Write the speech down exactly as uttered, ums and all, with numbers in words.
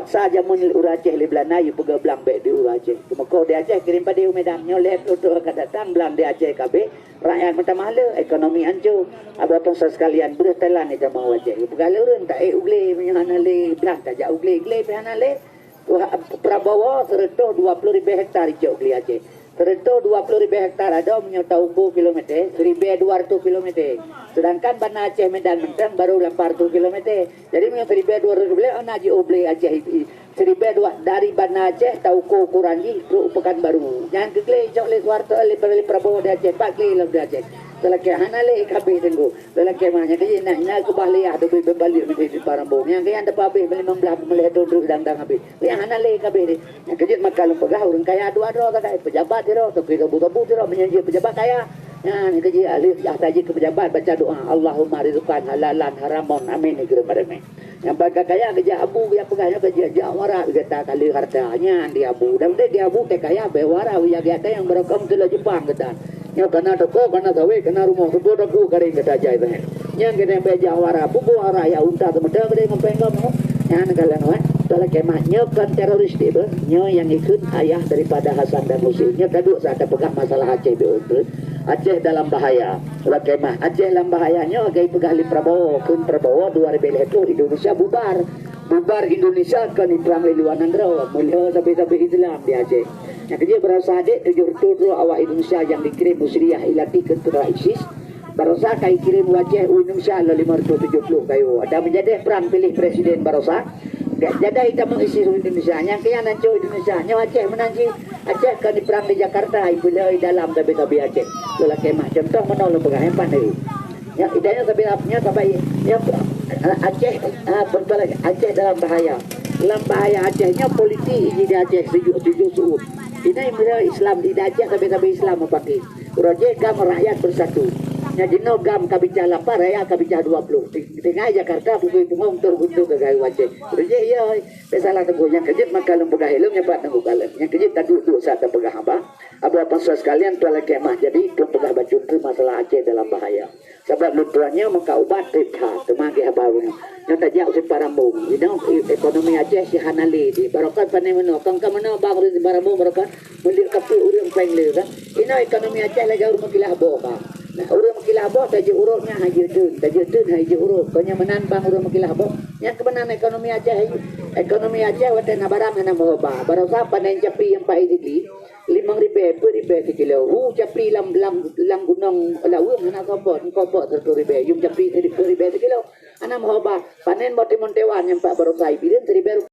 Sa jameun ureuëng Aceh lé Belanda, yue peugah blang bék di ureuëng Aceh. Teumeuko di Aceh kirém padé u Medan. Nyoe lhée ploh thon ka datang, blang di Aceh kabeh, rakyat meutamah le, ekonomi ancô. Abah peunsa sekalian, breuh talan di tamah u Aceh. Yue peugah lé ureuëng, taék u glé, meunyoe hana lé blang, tajak u glé, glé pih hana lé. Wah, Prabowo seratus dua puluh ribu hektar icok glé Aceh. Seratus dua puluh ribu hektar adoe meunyoe tauku kilometer, seribu dua ratus kilometer. Sedangkan banda Aceh Medan mantong baru lapan ratus kilometer. Jadi meunyoe seribu dua ratus kilometer, hana jiôh glé Aceh i-, i-, seribu dua dari banda Aceh tauku ukuran jih trok u Pekanbaru. Nyan keu glé icok lé Soeharto, lé, lé Prabowo di Aceh, pat glé lom di Aceh. Talakée hana lé kabeh teungku. Lelaki mah nyang keuji nak, nak keubah liah, tapi beubalik meuti di Parambong. Nyang keuyan teupabeh limong blah, meuleh dua dang-dang habéh. Nyang hana lé kabeh deh. Nyang keujeuet maka lôn peugah, ureuëng kaya dua droe sagai, pejabat sidroe, tapi sabu-sabu sidroe, meunyoe jeuet pejabat kaya. Nyang keujeuet ahli, ah, tajik keu pejabat, baca doa, "Allahumma rizqan halalan haraman, amin," di keureumah ramé. Nyang bak kaya geujak abu, geujak peugah nyoe, geujak, jak warak, geujak takali harta. Nyan di abu. Dan dek di abu teh kaya, beh warak, ya geujak nyang beurokok meuteulok Jepang geutan. Nyoe kana toko, kana sawét, kana rumoh, teupeue teuku karing gata jai beh. Nyang keuneuk beh jak warak, pupu warak ya unta teumeudeh geude ngon péng gom nyoe. Nyan kalon weh. Talakée mah nyoe kon teroris deh beh. Nyoe nyang ikheun ayah daripada Hasan dan Husein. Nyoe taduek saat tapeugah masalah Aceh beh. Aceh dalam bahaya. Lakée mah, Aceh lam bahaya nyoe lagée peugah lé Prabowo, kheun Prabowo dua ribu lhée ploh Indonesia bubar. Bubar Indonesia kon iprang lé luwa nanggroe, meulhö sabe-sabe Islam di Aceh. Nyang keujeuet barosa dek tujoh reutôh droe awak Indonesia nyang dikirém u Suriah ilatih keu tentara ISIS. Barosa ka ikirém u Aceh u Indonesia lom lima reutôh tujoh ploh kayu. Ada meujadeh prang piléh presiden barosa. Jadi itamong ISIS u Indonesia. Nyang keuyan ancô Indonesia. Nyoe Aceh meunan jih. Aceh ka diprang di Jakarta, ipeulhö dalam sabe-sabe Aceh. Lelaki mah contoh meunoe lôn peugah, hebat lagée. Ya, idanya sabe nyoe sabai, ya, Aceh, ah, betul lagi. Aceh dalam bahaya. Dalam bahaya Aceh nyoe politik ini di Aceh sejuk-sejuk suut. Ini mula Islam di Aceh sabe-sabe Islam mupaki. Roje gam rakyat bersatu. Nya jinoe gam ka bicara lapan, raya ka bicara dua puluh. Di, di tengah Jakarta bukui pungo untuk-untuk ke gayu Aceh. Roje ya, Peusalah teungku nyang keujeuet maka lôn peugah ilôn nyan pat teungku kalon. Nyang keujeuet taduek-duek sa tapeugah haba. Abu apa sekalian tuan lakée mah jadi lôn peugah bacut keu masalah Aceh dalam bahaya. Sabab lôn tuan nyoe meuka ubat treb that teuma geuh haba nyoe. Nyoe tajak u Siparambong. Inoe e-, ekonomi Aceh si hana lé di. Barokon pane meunoe. Kon ka meunoe bang ureuëng Siparambong barokon meuliek kapeuek ureuëng péng lé kan. Inoe ekonomi Aceh lagée ureuëng meukilah boh ka. Nah, ureuëng meukilah boh tajeuet uroe nyan hajeuet teun. Tajeuet teun hajeuet uroe. Kon nyan meunan bang ureuëng meukilah boh. Nyang keubeunan ekonomi Aceh, ekonomi Aceh watée na barang hana meuhoba. Barosa panen capi nyang paih sigi, limong ribée, peuet ribée sikilo. Hu capi lam, lam, lam gunong Laweueng hana soe peuet, engkau peuet sireutoh ribée. Yum capi sireutoh ribée sikilo. Hana meuhoba. Panen boh timun tewan nyang pat barosa ibireuen siribée